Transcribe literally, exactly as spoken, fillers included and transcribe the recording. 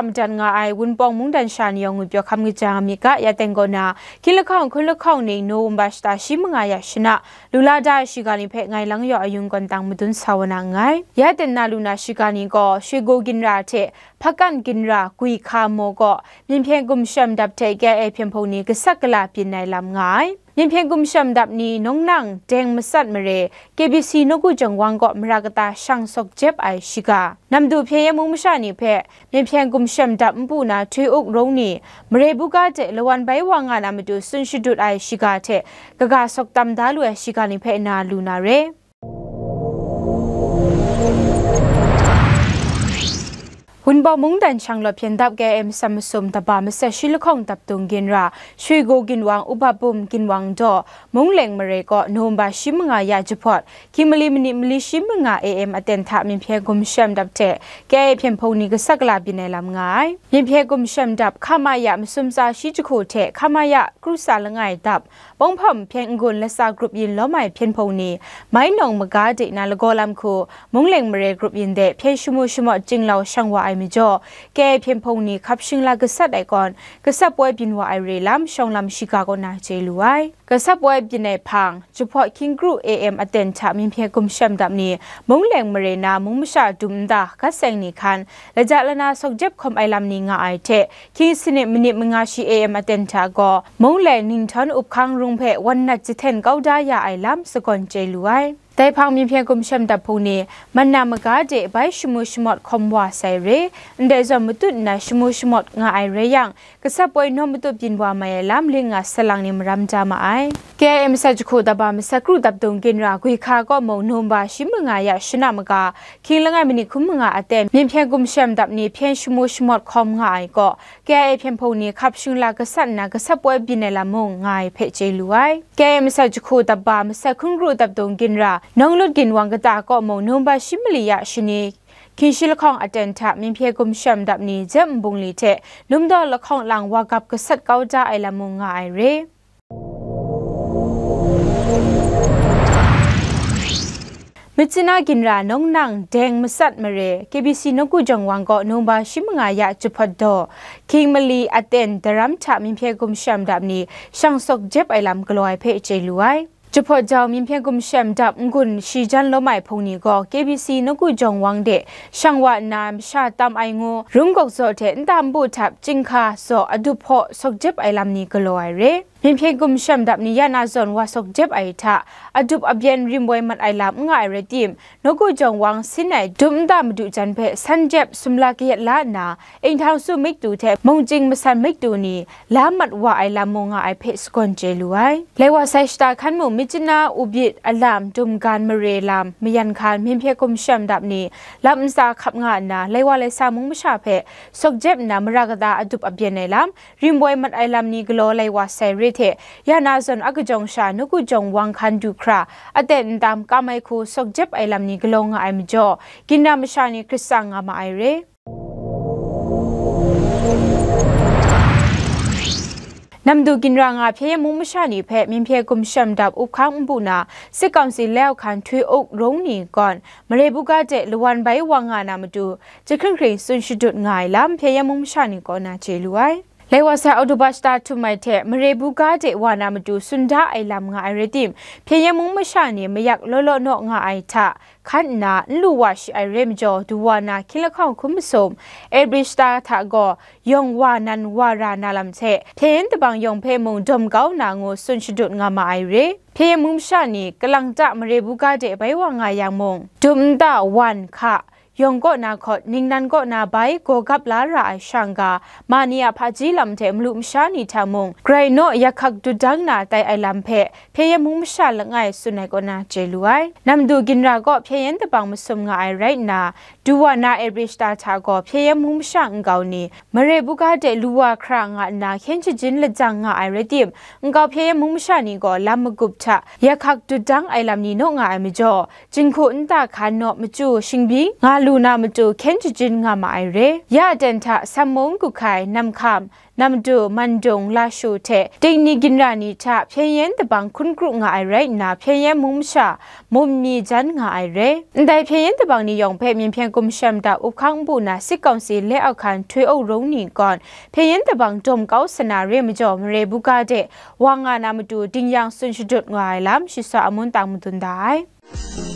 madat nga ai Wunpawng mungdan sha ni yawng ngwi pyaw hkam kaja nga myit ga, ya teng kaw na, hkying lahkawng hkun lahkawng ning November shata shi manga ya shana, lu la da ai shiga ni hpe ngai Lang Yaw Ayung gawn tang madun sa wa na nngai. Ya teng na lu na shiga ni gaw, Shwe Go ginra hte Hpakan ginra Gwi Hka Maw kaw, Myen Hpyen Gumshem Dap hte K I A hpyen hpung ni gasat gala byin ai lam nga ai. Myen Hpyen Gumshem Dap ni Nawng Nang Deng Masat Mare, K B C Nawku Jawng Wang kaw mara kata shang sawk jep ai shiga. Namdu Hpyen Yen mung masha ni hpe Myen Hpyen Gumshem Dap npu na Htoi Uk Rong ni mare buga de lawan bai wa nga na matu tsun shadut ai shiga hte kaga sawk tam da lu ai shiga ni hpe na lu na re. Wunpawng mungdan shanglawt hpyen dap K I A masam masum daba masat shi lahkawng dap dung ginra, Shwe Go ginwang Uba Bum ginwang daw, Mungleng mare kaw November shi manga ya jahpawt, hkying mali manit mali shi manga A M aten hta Myen Hpyen Gumshem Dap hte K I A hpyen hpung ni gasat gala byin ai lam nga ai. Myen Hpyen Gumshem Dap K M A masum tsa shi jahku hte K M A kru tsa langai dap, Bawng hpawm hpyen n-gun latsa grup yin lawm ai hpyen hpung ni, Mai Nawng maga de na lagaw lam hku, Mungleng mare grup yin de hpyen shamu shamawt jinglau shang wa ai majaw, K I A hpyen hpung ni hkap shingla gasat ai kawn, gasat poi byin wa ai re lam, shawng lam shiga kaw na chye lu ai. Gasat poi byin ai hpang, jahpawt hkying kru A M aten hta Myen Hpyen Gumshem Dap ni, Mungleng mare na mung masha dum nta gat seng ni hkan, laja lana sawk jep hkawm ai lam ni nga ai hte, hkying sanit manit manga shi A M aten hta gaw, Mungleng Ninghtawng Up Hkang Rung hpe wan nat jahten kau da ya ai lam sagawn chye lu ai. Dai hpang Myen Hpyen Gumshem Dap hpung ni, man na maga de bai shamu shamawt hkawm wa sai re, ndai zawn matut nna shamu shamawt nga ai rai yang, gasat poi nawm matut byin wa mai ai lam ling nga salang ni maram da ma ai. K I A masat jahku daba masat kru dap dung ginra Gwi Hka kaw mung November shi manga ya shana maga, hkying langai manit hkun manga aten Myen Hpyen Gumshem Dap ni hpyen shamu shamawt hkawm nga ai kaw, K I A hpyen hpung ni hkap shingla gasat nna gasat poi byin ai lam mung nga ai hpe chye lu ai. K I A masat jahku daba masat hkun kru dap dung ginra, Nawng Lut ginwang kata kaw mung November shi mali ya shani, hkying shi lahkawng aten hta Myen Hpyen Gumshem Dap ni Jep Nbungli hte Numdaw lahkawng lang wa gap gasat kau da ai lam mung nga ai re. Myitkyina ginra Nawng Nang Deng Masat Mare, K B C Nawku Jawng Wang kaw November shi manga ya jahpawt daw, hkying mali aten daram hta Myen Hpyen Gumshem Dap ni shang sawk jep ai lam galaw ai hpe chye lu ai. Jahpawt jau Myen Hpyen Gumshem Dap n-gun shi jan lawm ai hpung ni gaw K B C Nawku Jawng Wang de shang wa nna masha tam ai ngu, rung gawk zaw hte nta npu htap chyinghka zaw adup hpaw sawk jep ai lam ni galaw ai re. Myen Hpyen Gumshem Dap ni ya na zawn wa sawk jep ai hta, adup abyen rim woi mat ai lam n nga ai rai tim, Nawku Jawng Wang sin ai dum nta madu jan hpe san jep sumla kayat la nna, Inghtang Su Miktu hte Mungchying Masan Miktu ni la mat wa ai lam mung nga ai hpe sagawn chye lu ai. Lai wa sai shata hkan mung, Myitkyina, Ubit, Alam, Dumgan, Mare lam, Mayan Hkan, Myen Hpyen Gumshem Dap ni lam ntsa hkap nga nna, lai wa lai sa mung masha hpe sawk jep nna, mara kata adup abyen ai lam, rim woi mat ai lam ni galaw lai wa sai re hte, ya na zawn a kajawng sha Nawku Jawng Wang hkan du hkra, aten ntam kam ai hku sawk jep ai lam ni galaw nga ai majaw, ginra masha ni hkrit tsang nga ma ai re. Namdu ginra nga Hpyen Yen mung masha ni hpe Myen Hpyen Gumshem Dap Up Hkang npu na, Sit Kawng Si Layau Hkan Htoi Uk Rung ni gawn, mare buga de lawan bai wa nga na matu, jahkring hkring tsun shadut nga ai lam Hpyen Yen mung masha ni kaw na chye lu ai. Lai wa sai Oktoba shata htum ai hte mare buga de wa na matu tsun da ai lam nga ai rai tim, Hpyen Yen mung masha ni mayak law law naw nga ai hta hkan nna n lu wa shi ai re majaw, du wa na hkying lahkawng hkun masum, April shata hta gaw, yawng wa nan wa ra na lam hte, Hpyen Yen dabang yawng hpe mung dawm kau na ngu tsun shadut nga ma ai re. Hpyen Yen mung masha ni, kalang ta mare buga de bai wa nga yang mung, dum nta wan hka, yawng kaw na hkawt, ningnan kaw na bai gaw gap la ra ai shang ga, ma ni a hpaji lam hte malu masha ni hta mung, grai naw yak hkak dut dang na tai ai lam hpe, Hpyen Yen mung masha langai tsun ai kaw na chye lu ai. Namdu ginra gaw Hpyen Yen dabang masum nga ai rai nna, du wa na April shata hta gaw Hpyen Yen mung masha nkau ni, mare buga de lu wa hkra nga nna hkyen shajin lajang nga ai rai tim, nkau Hpyen Yen mung masha ni gaw lam magup hta yak hkak dut dang ai lam ni naw nga ai majaw, jinghku nta hkan naw machyu shingbyi nga lu na matu hkyen shajin nga ma ai re. Ya aten hta Sammung, Guhkai, Namhkam, Namdu, Mandung, Lashu hte tingni ginra ni hta Hpyen Yen Dabang hkun kru nga ai rai nna, Hpyen Yen mung masha mum mi jan nga ai re. Ndai Hpyen Yen Dabang ni yawng hpe Myen Hpyen Gumshem Dap Up Hkang Npu na Sit Kawng Si le a hkan Htoi Au Rung ni gawn Hpyen Yen Dabang dawm kau sana re majaw, mare buga de wa nga na matu ding yang tsun shadut nga ai lam, Shi Sa Amun Tang madun da ai.